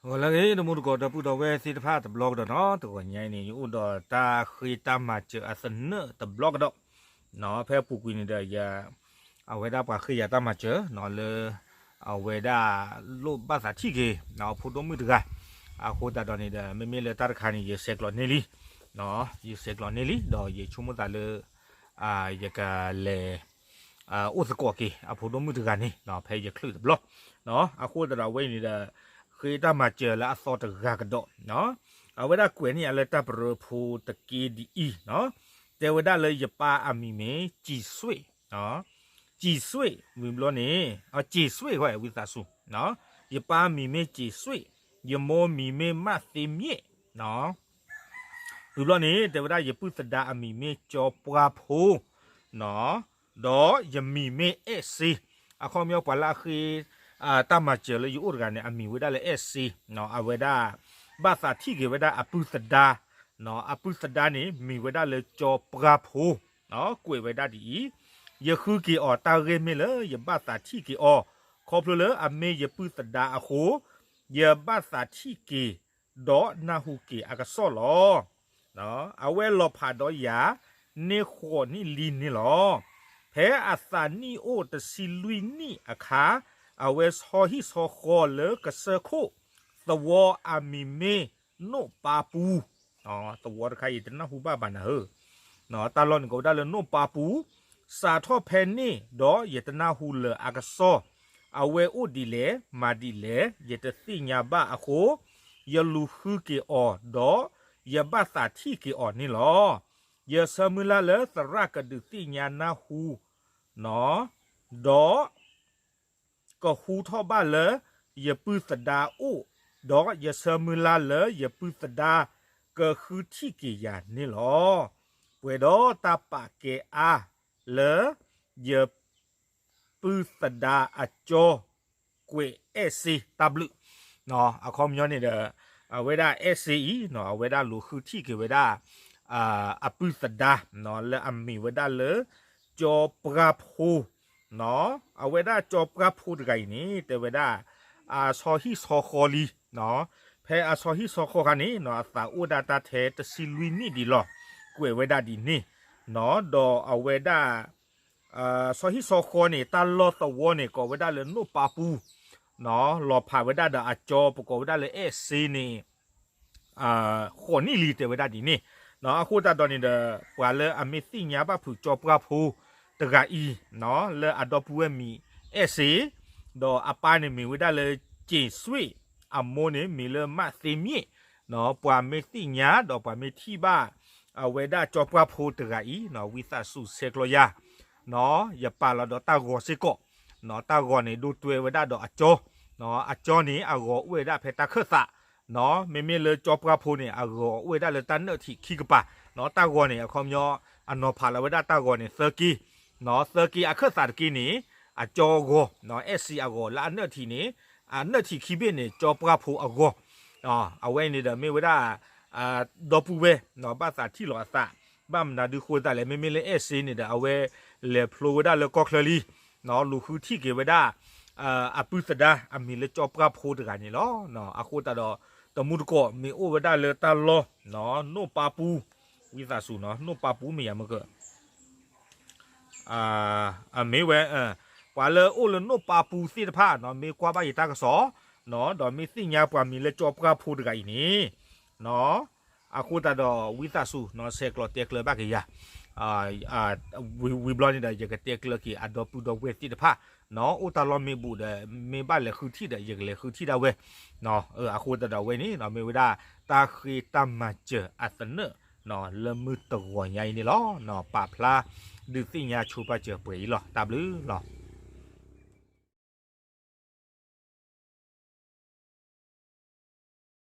ဂီၤလၢအဂ့ၤ တမူတကိးဒီပုၢ်ဒီဝဲၢ်သ့ၣ်တဖၣ်တဘျီကဒီးနီၤ, တဂီၤညါအံၤန့ၣ် ယအိၣ်ဒီးတၢ်ဃ့တၢ်မၤစၢၤအသနၢၣ်တဘျီကဒီး, ဖဲအပူၤကွံာ်န့ၣ်ဒီး ယ အဝဲဒၣ်ပှၤဃ့ယၤတၢ်မၤစၢၤနီၤ လၢ အဝဲဒၣ်လိၣ်ဘၣ်သးထံၣ်က့ၤ အဖိဒိၣ်မုၣ်တဂၤ, အဃိသတးဒီးန့ၣ်ဒီး မ့မ့ၢ်လၢတၢ်တခါန့ၣ် ယဆဲးကျိးန့ၢ်လံ, ယဆဲးကျိးန့ၢ်လံ ဒီးယဆိကမိၣ်သးလၢ ယကလဲၤ အိၣ်သကိးက့ၤ အဖိဒိၣ်မုၣ်တဂၤန့ၣ် ဖဲယချုးတဘျီ, အဃိသတးဒီးအဝဲအံၤန့ၣ်ဒီး ဃ့တၢ်မၤစၢၤလၢအသီတဂၤကဒီး, အဝဲဒၣ်ကွဲးန့ၢ်ယၤလၢတၢ်ပရၢဖိတက့ဒ်အံၤ, တဲဝဲဒၣ်လၢယပၢ်အမံၤမ့ၢ် ကံၤစွ့ၣ်, ကံၤစွ့ၣ် ဝံၤဘျီန့ၣ် က့ၤစွ့ၣ် ဝံသးစူၤ, ယပၢ်မံၤမ့ၢ်က့ၤစွ့ၣ်, ယမိၢ်မံၤမ့ၢ်မးသ့မ့ၣ် ဝံၤဘျီန့ၣ် တဲဝဲဒၣ်ယပုၢ်သဒါအမံၤမ့ၢ်ကၠီပှၢ်ဖိ, ဒီးယမံၤမ့ၢ်အဲၣ်စ့, အခီပညီပှၤလၢအဃ့ တၢ်မၤစၢၤလၢယအိၣ်တဂၤန့ၣ် အမံၤဝဲဒၣ်လၢအဲၣ်စ့, အဝဲဒၣ် ဘၣ်သးထံၣ်က့ၤဝဲဒၣ်အပုၢ်သဒါ, အပုၢ်သဒါန့ၣ် မံၤဝဲဒၣ်လၢကၠီပှၢ်ဖိ, ကွဲးဝဲဒၣ်ဒ်အံၤ, ယဃုက့ၤအီၤတၢ်ဂ့ၢ်မ့ၢ်လၢယဘၣ်သးထံၣ်က့ၤအီၤ, ခီဖျိလၢအမ့ၢ်ယပုၢ်သဒါအဃိ, ယဘၣ်သးထံၣ်က့ၤ ဒီးနၢ်ဟူက့ၤအကစီၣ်လီၤ. အဝဲလီၤဖးဒီးယၤ န့ၢ်ဃိးနံၣ်လံန့ၣ်လီၤ. ဖဲအသးနံၣ်အိၣ်တဆံလွံၢ်နံၣ်အခါ, အဝဲဆီဟံၣ်ဆီဃီလၢကစၢၢ်ခိၣ်, သဝီအမံၤမ့ၢ်နိၣ်ပၢ်ပူၤ, သဝီတခါအံၤတနၢ်ဟူဘၣ်ဘၣ်နၤဧၢ, တၢ်လီၢ်န့ၣ်ကိးဝဲဒၣ်လၢနိၣ်ပၢ်ပူၤ, စးထီၣ်ဖဲန့ၣ်ဒီးယတနၢ်ဟူလၢၤအကစီၣ်, အဝဲအိၣ်ဒ်လဲၣ်မၤဒ်လဲၣ် ယတသ့ၣ်ညါဘၣ်အဃိ, ယလူၤဃုက့ၤအီၤဒီး ယဘၣ်သးထံၣ်က့ၤအီၤန့ၣ်လီၤ. ယဆၢမုၢ်လၢ်လၢသရၣ်ကဒုးသ့ၣ်ညါနၢ်ဟူ, ဒီး ကဟူထီၣ်ဘၣ်လၢယပုၢ်သဒါအိၣ်, ဒီးယဆၢမုၢ်လၢ်လၢယပုၢ်သဒါကဃုထံၣ်က့ၤယၤန့ၣ်လီၤ. ပှဲၤဒီးတၢ်ပာ်ကဲအါလၢ ယ ပုၢ်သဒါအကၠီ ကွဲးအဲၣ်စ့တၢ်ဘျုး, အခီပညီန့ၣ်ဒီး အဝဲဒၣ်အဲၣ်စ့အံၤ အဝဲဒၣ်လူၤဃုထံၣ်က့ၤဝဲဒၣ် အပုၢ်သဒါ လၢအမံၤဝဲဒၣ်လၢ ကၠီပှၢ်ဖိ, အဝဲဒၣ်ကၠီပှၢ်ဖိတဂၤအံၤန့ၣ် တဲဝဲဒၣ် အဆီဟံၣ်ဆီဃီလံ, ဖဲအဆီဟံၣ်ဆီဃီခါန့ၣ် အသးအိၣ်ဒၣ်တၢ်ထဲတဆံလွံၢ်နံၣ်ဒံးလီၤ, ကွဲးဝဲဒၣ်ဒ်န့ၣ်, ဒီးအဝဲဒၣ် ဆီဟံၣ်ဆီဃီန့ၣ် တၢ်လီၢ်သဝီန့ၣ် ကိးဝဲဒၣ်လၢနိၣ်ပၢ်ပူၤ, လီၤဖးဝဲဒၣ်ဒီးအကၠီ ပကိးဝဲဒၣ်လၢအဲၣ်စ့န့ၣ် ဃိးနံၣ်လံ တဲဝဲဒၣ်ဒ်န့ၣ်, အဃိသတးဒီးန့ၣ်ဒီး ပှၤလၢအမ့ၢ်သ့ၣ်ညါဘၣ်ဖုးကၠီပှၢ်ဖိတဂၤအံၤ လၢအဒီပုၢ်ဝဲၢ်မံၤအဲၣ်စ့, ဒီးအပၢ်န့ၣ်မ့ၢ်ဝဲဒၣ်လၢ က့ၤစွ့ၣ်, အမိၢ်န့ၣ်မ့ၢ်လၢမးသ့မ့ၣ်, ပှၤမ့ၢ်သ့ၣ်ညါဒီးပှၤမ့ၢ်ထံၣ်ဘၣ် အဝဲဒၣ်ကၠီပှၢ်ဖိတဂၤအံၤ ဝံသးစူၤဆဲးကျိးယၤ, ယပာ်လီၤဒီးတၢ်ဂီၤစ့ၢ်ကီး, တၢ်ဂီၤန့ၣ်ဒိတွဲဝဲဒၣ်ဒီးအကၠီ, အကၠီန့ၣ် အဂီၤအိၣ်ဝဲဒၣ်ဖဲတၢ်ခၢၣ်သး, မ့မ့ၢ်လၢကၠီပှၢ်ဖိန့ၣ် အဂီၤအိၣ်ဝဲဒၣ်လၢတၢ်နၢၣ်ထံးခံကပၤ, တၢ်ဂီၤန့ၣ် အခီပညီ အနီၤဖးလီၤဝဲဒၣ်တၢ်ဂီၤန့ၣ် သၢက့, သၢက့အခၢၣ်သးတက့န့ၣ် အကၠီအဂီၤ, အဲၣ်စ့အဂီၤ လၢအနၢၣ်ထံးန့ၣ်, အနၢၣ်ထံးခံဘ့ၣ်န့ၣ် ကၠီပှၢ်ဖိအဂီၤ, အဝဲန့ၣ်ဒီးမ့ၢ်ဝဲဒၣ် ဒီပုၢ်ဝဲၢ် ဘၣ်သးထံၣ်လီၤအသး, ဘၣ်မနုၤဒုးဃိသးလဲၣ် မ့မ့ၢ်လၢအဲၣ်စ့န့ၣ်ဒီး အဝဲလဲၤဖျိဝဲဒၣ်လၢကီၢ်ချၢလံ, လူၤဃုထံၣ်က့ၤဝဲဒၣ် အပုၢ်သဒါ အမံၤလၢကၠီပှၢ်ဖိတဂၤန့ၣ်လီၤ. အဃိသတးဒီး တမူတကိးမ့ၢ်အိၣ်ဝဲဒၣ်လၢတၢ်လီၢ် နိၣ်ပၢ်ပူၤ, ဝံသးစူၤ နိၣ်ပၢ်ပူၤမ့ၢ်ယၤမ့ၢ်က မ့ၢ်ဝဲ ပှၤလၢအိၣ်လၢနိၣ်ပၢ်ပူၤသ့ၣ်တဖၣ် မ့ၢ်ကွၢ်ဘၣ်ယတၢ်ကစီၣ် ဒီးမ့ၢ်သ့ၣ်ညါပှၤမံၤလၢကၠီပှၢ်ဖိတဂၤအံၤန့ၣ် အဃိသတးဒီးဝံသးစူၤ ဆဲးကျိးတဲကျၢၤဘၣ်က့ၤယၤ, ဝံၤဘျီန့ၣ်ဒီး ယကတဲကျၢၤက့ၤအဒီပုၢ်ဒီဝဲၢ်သ့ၣ်တဖၣ်, အိၣ်တၢ်လီၢ်မ့ၢ်ဘူးဒီး မ့ၢ်ဘၣ်လဲၤဃုထံၣ်ဒီး ယကလဲၤဃုထံၣ်ဒၣ်ဝဲ, အဃိသတးဒီးဝဲန့ၣ် မ့ၢ်ဝဲဒၣ် တၢ်ဃ့တၢ်မၤစၢၤအသနၢၣ် လၢမုၢ်တဂီၤညါအံၤန့ၣ်လီၤ. ပာ်ဖျါ ဒုးသ့ၣ်ညါဆိပာ်စၢၤပှဲၤအံၤလီၤ. တၢ်ဘျုးလီၤ.